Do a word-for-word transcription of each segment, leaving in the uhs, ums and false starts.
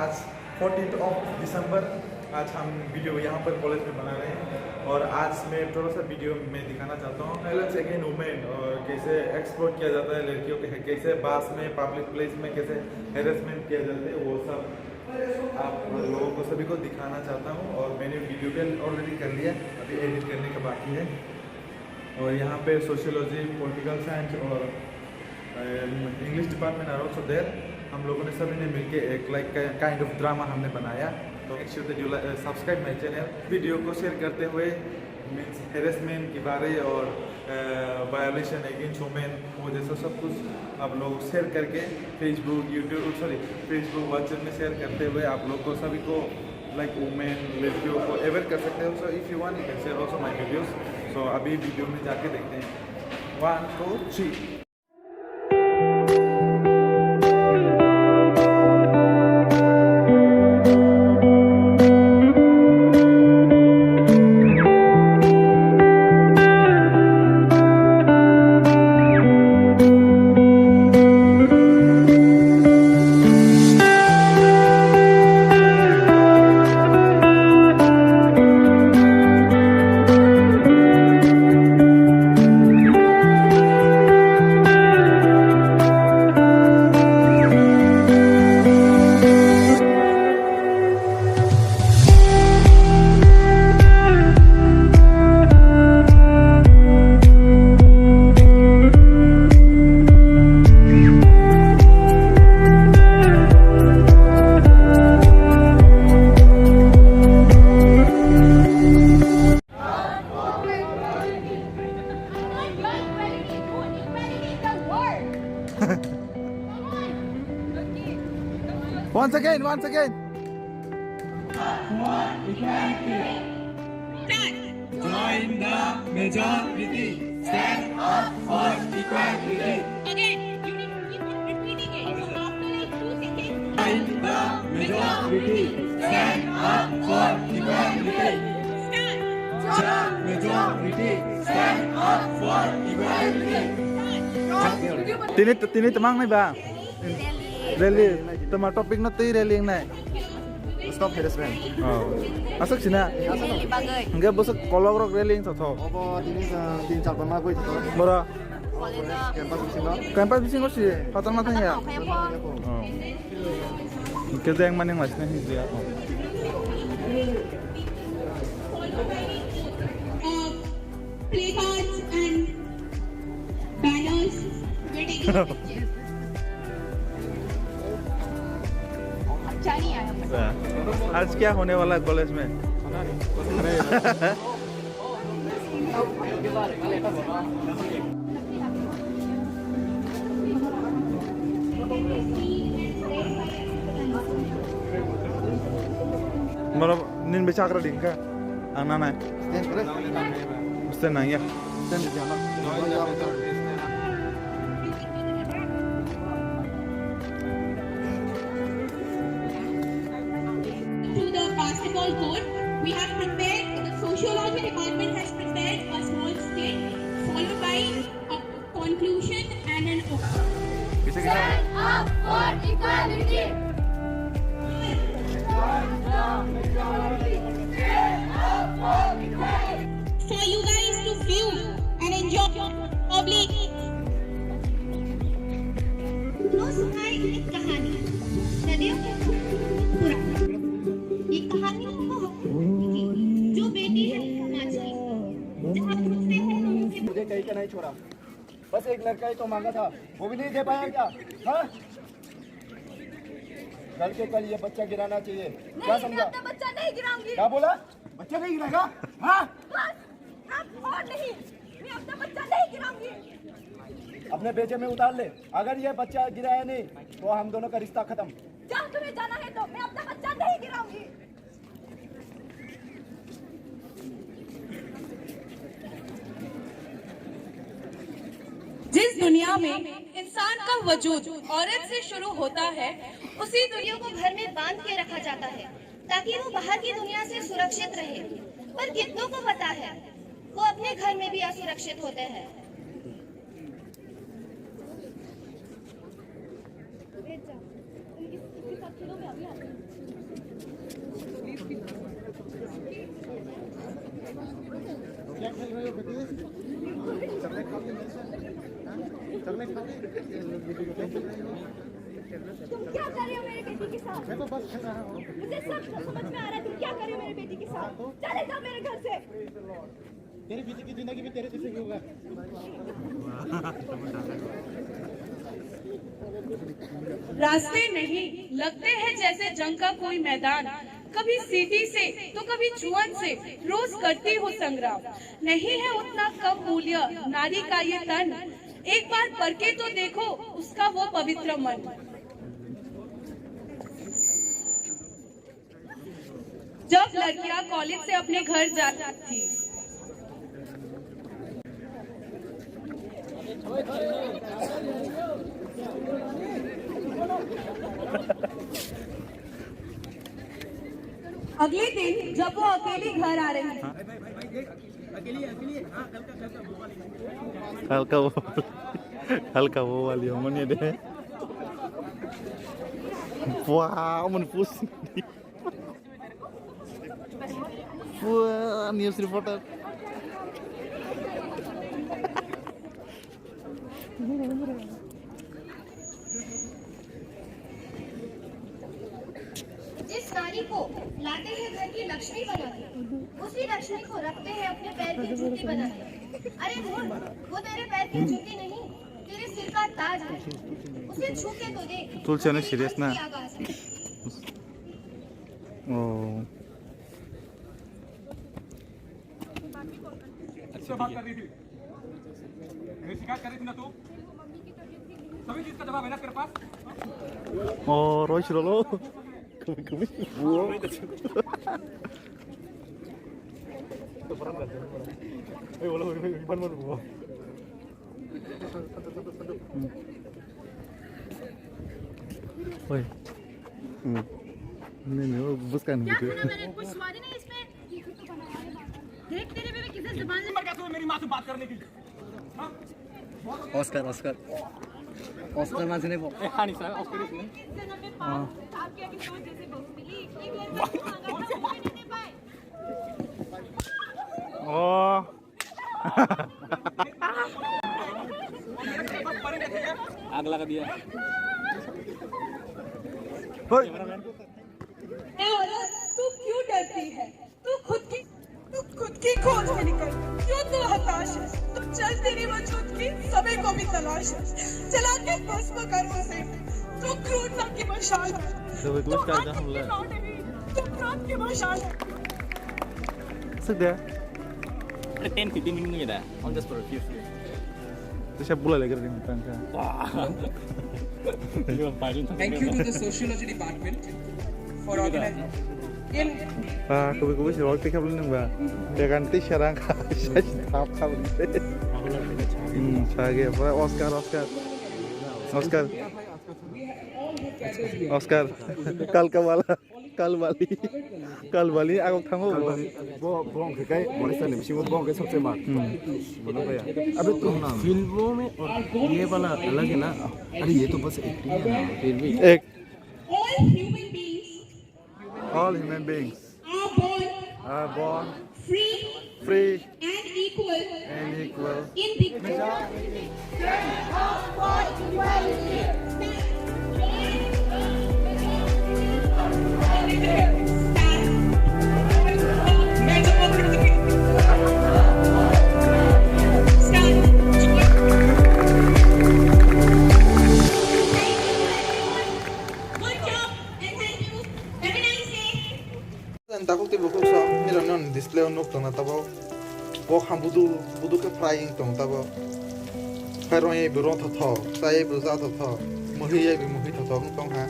आज fourteenth of December, आज हम वीडियो यहाँ पर कॉलेज में बना रहे हैं और आज मैं थोड़ा सा वीडियो में दिखाना चाहता हूँ वायलेंस अगेंस्ट वुमेन और कैसे एक्सप्लॉइट किया जाता है लड़कियों के, कैसे बस में, पब्लिक प्लेस में कैसे हेरेसमेंट किया जाता है, वो सब आप लोगों को सभी को दिखाना चाहता हूँ। और मैंने वीडियो भी ऑलरेडी कर लिया, अभी एडिट करने का बाकी है। और यहाँ पे सोशियोलॉजी, पॉलिटिकल साइंस और English department are also there. हम लोगों ने सभी ने मिलके एक लाइक काइंड ऑफ ड्रामा हमने बनाया। तो make sure that you subscribe my channel. Video को शेयर करते हुए मीन्स हेरेसमेंट के बारे और वायोलेशन अगेंस्ट वुमेन, वो जैसा सब कुछ आप लोग शेयर करके Facebook, YouTube, sorry, Facebook, WhatsApp में शेयर करते हुए आप लोग को सभी को लाइक वुमेन, लड़कियों को अवेयर कर सकते हो। So if you want, you can share also my videos। So अभी वीडियो में जाके देखते हैं। One, two, three। Once again, once again. Join the majority. Stand up for equality. Again, you need to keep on repeating it. So after, like, two seconds. Join the majority. Stand up for equality. Stand. Join the majority. Stand up for equality. Tini, tini tamang ni ba? Rally. Rally. Tama topic no tei rally nai. Stop harassment. Oh. Aswk sina? Rally bagwi. Hingke bwswk kolok rok rally wng thok. Obo tini, uh, tin char panma gwi thok. Boro. College o. Campus bisingo. Campus bisingo si. Phatar ma thang ya. Tongkha ya po. Oh. Hingke jeng mani wng lai sina hingke ya. Uh, placards and banners were taken. अच्छा नहीं आया। आज क्या होने वाला है कॉलेज में? Moro nin bai chakra ding kha. Ang nanai. Stand kore. Stand nang ya. Stand di jana. To the basketball court, we have prepared, the sociology department has prepared a small skit followed by a conclusion and an open. Stand up for equality. For you guys to view and enjoy public. सुनो सुनाए एक कहानी, नदियों के पूरा। ये कहानी वो है जो बेटी है समाज की, जहाँ दूसरे हैं मुझे कहीं का नहीं छोड़ा। बस एक लड़का ही तो मांगा था, वो भी नहीं दे पाया क्या? हाँ? कल के कल ये बच्चा गिराना चाहिए। नहीं, क्या समझा? मैं अपना बच्चा नहीं गिराऊंगी। क्या बोला? बच्चा नहीं गिराएगा? हाँ? बस, अब और नहीं। मैं अपना बच्चा नहीं गिराऊंगी। अपने बेजे में उतार ले। अगर ये बच्चा गिराया नहीं, तो हम दोनों का रिश्ता खत्म। जाओ, तुम्हें जाना है तो। मैं अपना बच्चा नहीं गिराऊंगी। जिस दुनिया में इंसान का वजूद औरत से शुरू होता है, उसी दुनिया को घर में बांध के रखा जाता है, ताकि वो बाहर की दुनिया से सुरक्षित रहे। पर कितनों को पता है, वो अपने घर में भी असुरक्षित होते हैं। तुम क्या कर रहे हो मेरे बेटी के साथ? मुझे सब समझ में आ रहा है, तुम क्या कर रहे हो मेरे बेटी के साथ। चले जाओ मेरे घर से। तेरे बेटी की जिंदगी भी तेरे जैसे ही होगा। रास्ते नहीं लगते हैं जैसे जंग का कोई मैदान। कभी सीटी से तो कभी जुअन से, रोज करती हूँ संग्राम। नहीं है उतना कम मूल्य नारी का ये तन। एक बार परखे तो देखो उसका वो पवित्र मन। जब लड़कियां कॉलेज से अपने घर जाती थी। अगले दिन जब वो अकेली घर आ रही थी। Halka wo, halka wo wali omoni de. Wah, omoni pusi. Wah, news reporter. जिस नारी को लाते हैं घर की लक्ष्मी बनाकर, उसी लक्ष्मी को रखते हैं अपने पैर की जूती बनाकर। अरे मूर्ख, वो तेरे पैर की जूती नहीं, तेरे सिर का ताज है। उसे छू के तो देख, तुलसी ने serious ना। ओ। अच्छा, बात कर रही थी। मेरी शिकायत कर रही थी ना तू? सभी चीज का जवाब है ना तेरे पास? ओ, रोइस रोलो। कभी, कभी। ए, बोलो, बोलो, बोलो, बोलो। ओए। हम्म। नहीं, नहीं, वो बस का नहीं क्या मुझे। सुना मैंने? कोई स्वाद ही नहीं इसमें। देख तेरे पे मैं किसी जबान से मर गया तू मेरी माँ से बात करने की। Oscar, Oscar. Oscar मान्छे नै भयो। ए, खानी छ, Oscar नै छ। हाँ। ओ। आग लगा दिया। ए औरत, तू क्यों डरती है? तू खुद की, तू खुद की खोज में निकल। क्यों तू हताश है? तू चल, तेरे वजूद की सभी को भी तलाश है। जला के भस्म कर उसे। तू क्रूरता की मशाल है। तू हक की लौंडे नहीं, तू क्रोध की मशाल है। Ten fifteen minute nunggu ya dah. On just for a few. Terus saya pula lagi dari tangka. Thank you to the sociology department for organizing. Ah, kubi kubi sih waktu kita belum nunggu. Ya kan, ti serang kasih tap tap. Hmm, saya apa? Oscar, Oscar, Oscar, Oscar. Kal kawala. Kalbali. Kalbali, agok thango bo. Kalbali, bo, bo hwnkhe kai, Malaysia ni bisingo bo hwnkhe sabse ma. Hmm. Bono kaya. अबे तो फिल्मों में और ये वाला अलग है ना? अरे ये तो बस एक्टिंग है ना, फिर भी। Ek- All human beings All human beings are born are born free free and equal and equal in the Good job and thank you. Have a nice day. Takhuk tei bukhuk sa nirok non display o nuk tongna tabok. Bok ham budu budu khe fry wng tong tabok. Khairoi bo rothothok, chai bo jathothok, muhi yai bo muhi thothok wng tong ha.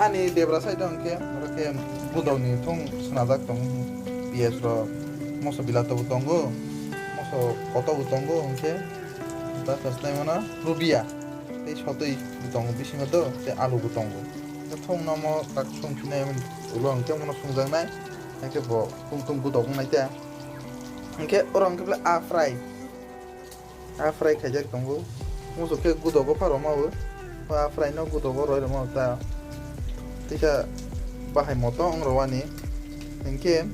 Ani debra side o hwnkhe oro khe budok ni thung swnajak tong, piyaj rok, moso bila tobo tongo, moso koto bo tongo, hwnkhe bwskango rubia tei sotwi bo tongo bisingo do, tei alu bo tongo. Thung nomo tak songphinai ulo hwnkhe bono songjaknai, hwnkhe bo tung tung budok wngnai ta. Hwnkhe oro hwnkhe bwle a fry, a fry khaijak tongo. Muchuk khe gudogo pharw mao, a fry no gudogo roi rwmao ta. Teisa bahai moto wng rwani. Hwnkhe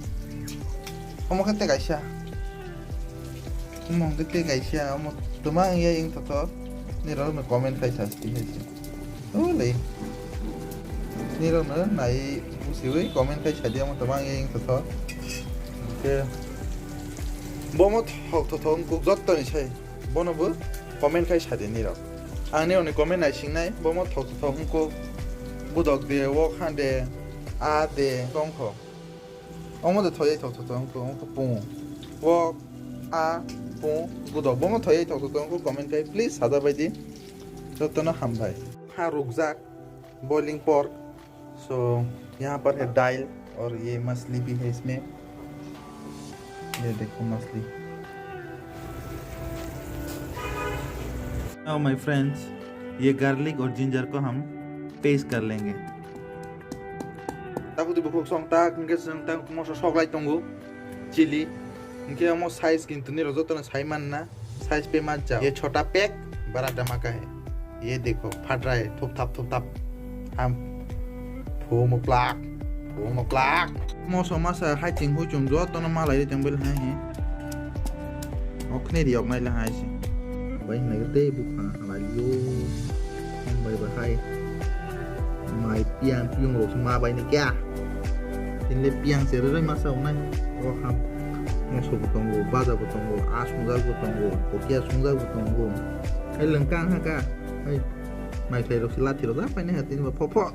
omo khe tei kaisa. Mong de ke kaisa omo twma wngya wng thotho. Nirok no comment khai sa sti hai se. Ole. Nirok no nai busiwi comment khai sa di omo twma wngya wng thotho. Ke bomo thok thotho wngkuk jotto ni sai. Bono bo comment khai sa di nirok. Ang nirok ni comment nai singnai bomo thok thotho wngkuk. Budok de wok han de a de tongkho. Omo de thoyai thok thok thok wngkho, wngkho pungo. Wok, a, pungo, budok. Bomo thoyai thok thok thok wngkho, comment khai please sada bai di. Jotono hambai. Ha rukjak, boiling pork. So, यहाँ पर है दाल और ये मछली भी है इसमें। ये देखो मछली। Now my friends, ये garlic और ginger को हम paste कर लेंगे। Takhuk twi bukhuk song tak, hwnkhe chwng tak moso sok lai tongo, chili. Hwnkhe omo size kintu nirok jotono sai manna, size pe mancha. Ye chhota pack, bada dhamaka hai. Ye dekho, phat raha hai, thup thap, thup thap. Ham. Phu muklak, phu muklak. Moso masa hai ching hui chung jotono malai ri tong bai hai he. Okne ri oknai le hai se. Bai hinai tei bukha halai yo. Bai bai hai. Mai piang piung rok ma bai ni kya. Tin le piang se roi masa onai. O ham. Moso bo tongo, baja bo tongo, a sungjak bo tongo, kokia sungjak bo tongo. Hai lengkang ha ka. Hai. Mai thai rok se lathi rok da pai ni ha tin ba pho pho.